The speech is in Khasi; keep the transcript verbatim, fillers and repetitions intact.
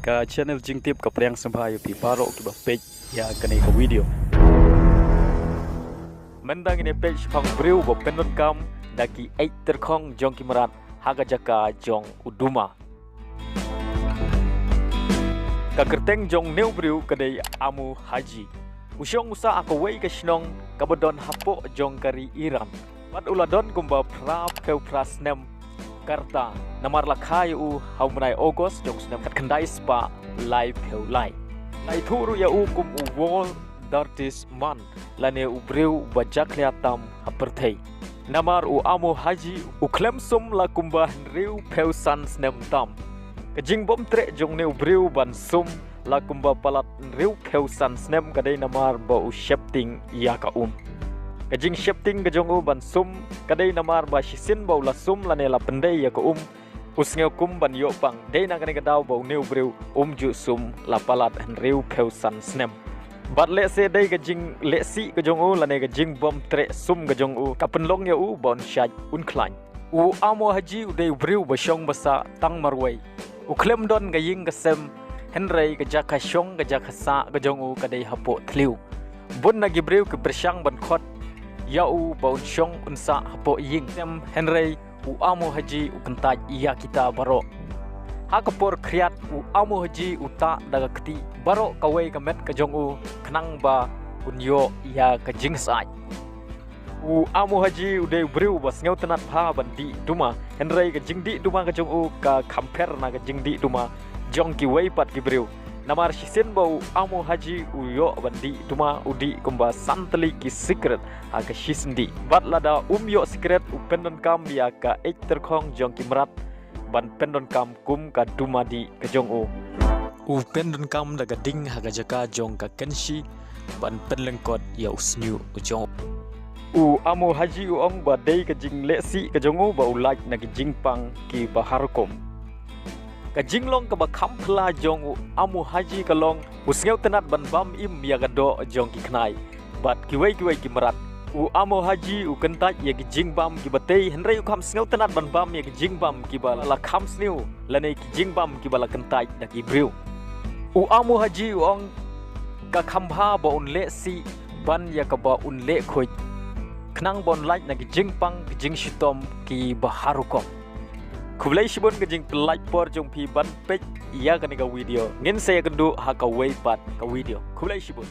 Ka channel Jingtip ka pdiang sngewbha ïa phi baroh kiba peit ïa kane ka video. Mynta ngin ïa peit shaphang briew ba pyndonkam da ki eit tyrkhong jong ki mrad ha ka jaka jong u duma. Ka kyrteng jong une u briew ka dei Amu Haji. U shong u sah ha kawei ka shnong kaba don hapoh jong ka ri Iran. Bad u la don kumba phra phew phra snem ka rta, namar la kha ïa u ha u bnai August jong u snem khatkhyndai spah laiphew lai. La ïathuh ruh ïa u kum u world dirtiest man, lane u briew ba jakhlia tam ha pyrthei. Namar u Amu Haji u khlem sum la kumba hynriewphew san snem tam. Ka jingbym treh jong une u briew ban sum la kumba palat hynriewphew san snem ka dei namar ba u sheptieng ïa ka um. Ka jingsheptieng ka jong u ban sum ka dei namar ba shisien ba u la sum lane la pyndei ïa ka um, u sngew kum ban ïoh pang. Dei na kane ka daw ba une u briew um ju sum la palat hynriewphew san snem. Bad lehse dei ka jinglehsih ka jong u lane ka jingbym treh sum ka jong u ka pynlong ïa u ba un shait un khlaiñ. U Amu Haji u dei u briew ba shong ba sah tang marwei. U khlem don ka ïing ka sem, hynrei ka jaka shong ka jaka sah ka jong u ka dei hapoh thliew. Bun na ki briew ki pyrshang ban khot ïa u ba un shong un sah hapoh ïing sem, hynrei u Amu Haji u kyntait ïa kita baroh. Ha ka por khriat u Amu Haji u tah da ka kti baroh kawei ka met ka jong u khnang ba un ïoh ïa ka jingsyaid. U Amu Haji u dei u briew ba sngewtynnat bha ban dih duma, hynrei ka jingdih duma ka jong u ka kham pher na ka jingdih duma jong kiwei pat ki briew. Namar shisien ba u Amu Haji u ïoh ban dih duma u dih kumba san tylli ki sikret ha ka shisien dih. Bad lada um ïoh sikret u pyndonkam ïa ka eit tyrkhong jong ki mrad ban pyndonkam kum ka duma dih ka jong u. U pyndonkam da ka ding ha ka jaka jong ka kynshi ban pynlyngkot ïa u shñiuh u jong u. U Amu Haji u ong ba dei ka jinglehsih ka jong u ba u lait na ki jingpang kiba har rukom. Ka jinglong kaba kham phylla jong u Amu Haji ka long u sngewtynnat ban bam im ïa ka doh jong ki khnai bad kiwei kiwei ki mrad. U Amu Haji u kyntait ïa ki jingbam kiba tei, hynrei u kham sngewtynnat ban bam ïa ki jingbam kiba la kham sniew lane ki jingbam kiba la kyntait da ki briew. U Amu Haji u ong ka kham bha ba un lehsih ban ïa kaba un leh khuid, khnang ba un lait na ki jingpang ki jingshitom kiba har rukom. Khublei shibun ka jingpynlait por jong phi ban peit ïa kane ka video. Ngin sa ïakynduh ha kawei pat ka video. Khublei shibun.